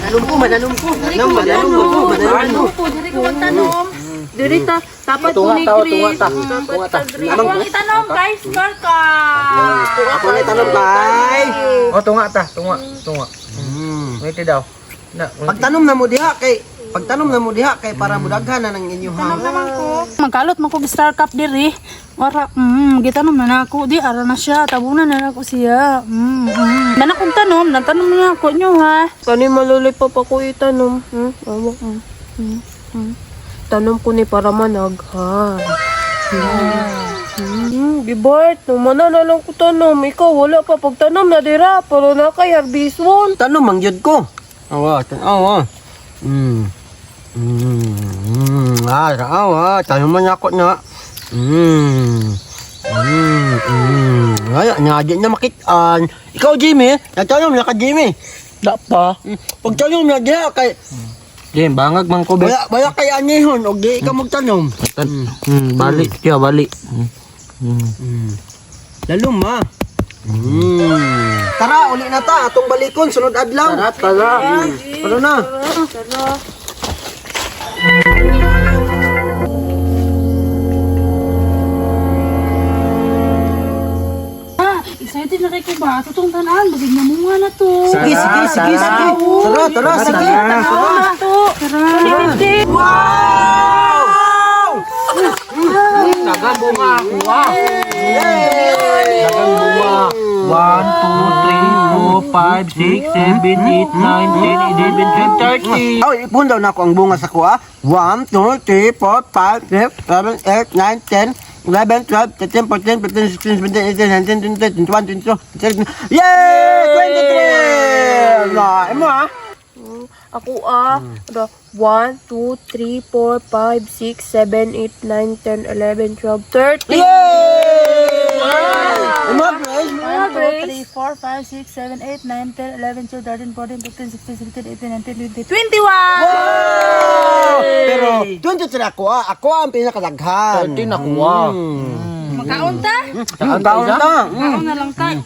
Mananom ko, mananom ko. Mananom ko, mananom ko. Diri ko magtanom. Diri ta, tapat ko ni Chris. Tunga ta. Ako ang itanom kay Sparka. Ako na tanom kay. Oh, tunga ta, tunga, tunga. Wait daw. Na, Pagtanom na mo diha kay pagtanom na mo diha kay para mudaghan na ng inyong Tanom naman ko. Magkalot man ko og Star Cup diri. Ora, gitanom na nako di ara na siya, tabunan na nako siya. Na akong tanom, natanom na ako nyo ha. Kani malulipop ako itanom. Awa. Tanom ko ni para managhan. Gibart, numana na lang ko tanom. Ikaw, wala pa pagtanom na dira. Pero na kay harbiswon. Tanom mang gyud ko. Awa, tanawa. Ah, awa, tanom man ako na. Ay, na di na makitaan. Ikaw Jimmy, nagtanom na ka Jimmy. Da pa. Pagtanom na diha kay Jim, bangag man ko be. wala wala kay anihon og di ka magtanom. Balik siya, balik. Lalom ma. Tara, uli na ta atong balikon sunod adlaw. Tara, tara. Ano na? Ah, excited na kay ko ba? Tutong tanan, basig na munga na to. Sige, sige, sige, sige. Tara, tara, sige. Tara na to. Tara. Wow! Dagang bunga ako ah. Dagang bunga. 1, 2, 3, 4, 5, 6, 7, 8, 9, 10, 11, 12, 13. Oh, ipon daw na ako ang bunga sa kuha. 1, 2, 3, 4, 5, 6, 7, 8, 9, 10, 11, 12, 13, 14, 15, 16, 17, 18, 19, 20, 21, 22, 23. Yay! 23! Na, imo ah. Ako ah, 1, 2, 3, 4, 5, 6, 7, 8, 9, 10, 11, 12, 13. Yay! Imo, Grace. 1, 2, 3, 4, 5, 6, 7, 8, 9, 10, 11, 12, 13, 14, 15, 16, 17, 18, 19, 20, 21! Wow! Pero 23 ako ah. Ako ang pinakadaghan. 13 ako ah. Makaon ta? Kaon ta. Kaon na lang ta.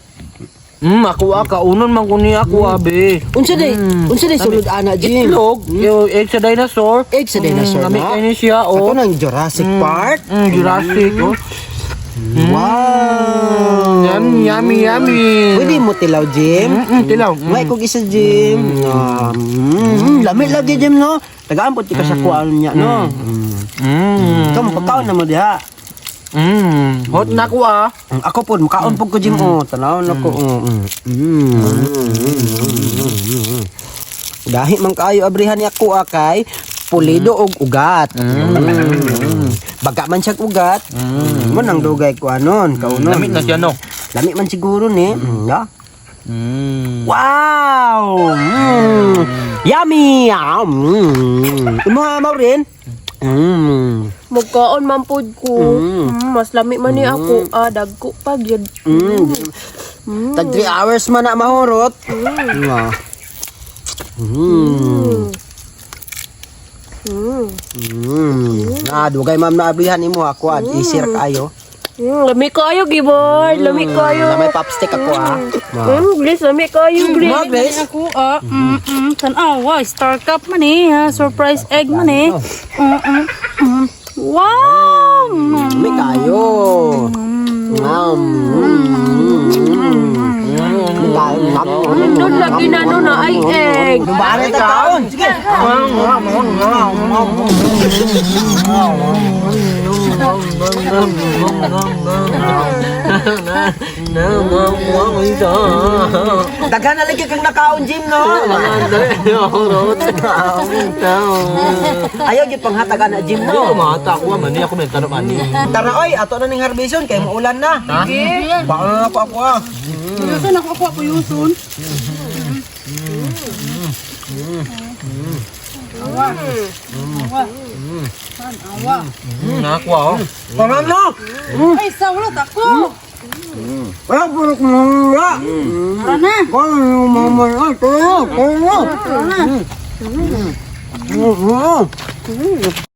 Ako ah, kaunon man ko niya ako ah, be. Unsa day? Unsa day sulod ana, Jim? Itlog, yung egg sa dinosaur. Egg sa dinosaur Lami na? kayo ni siya, oh. Ato nang Jurassic Park. Jurassic, oh. Wow! Yummy, yummy, yummy. Pwede mo tilaw, Jim? Tilaw. May kog isa, Jim. Lami lagi, Jim, no? Tagaan po ti ka sa kuan niya, no? Ikaw, mapagkaon na mo diha. Hot na ko ah. Ako po, makaon po ko, Jim. Oh, tanaw na ko. Oh. Dahi man kaayo abrihan ni ako ah, kay pulido og ugat. Baga man siyang ugat. Mo nang dugay ko anon, kaunon. Lami na siya, no? Lami man siguro ni. Ya. Wow! Yummy! Ah. Imo ha, Maureen? Magkaon man pod ko. Mas lami man ni ako. Ah, dagko pa gyud. Tag 3 hours man na mahurot. Na, dugay ma'am na abrihan imo ako ad isir kaayo. Lami kayo, Gibard. Lami kayo. Na may popstick ako ah. Grace, lami kayo, Grace. Mo Grace? Ako ah, tanawa, Star Cup man eh, ha? Surprise egg man eh. Wow! May kayo. Doon lagi na no na ay egg. Dumaan na taon. Sige. Daghan na lagi kang nakaon, Jim, no? Ayaw gyud panghatag ana, Jim, no? Mata ako man, ako may tanong ani. Tara oy, ato na ning harbison kay muulan na. Sige. Baka na po ako ah. Puyuson ako ako puyuson. Awa. Awa. Awa. Nakakuha oh. Tara na. Ay, sa ulat ako. Wala puro kumula. Tara na. Kaya mama, ay, tara na, tara na. Tara na.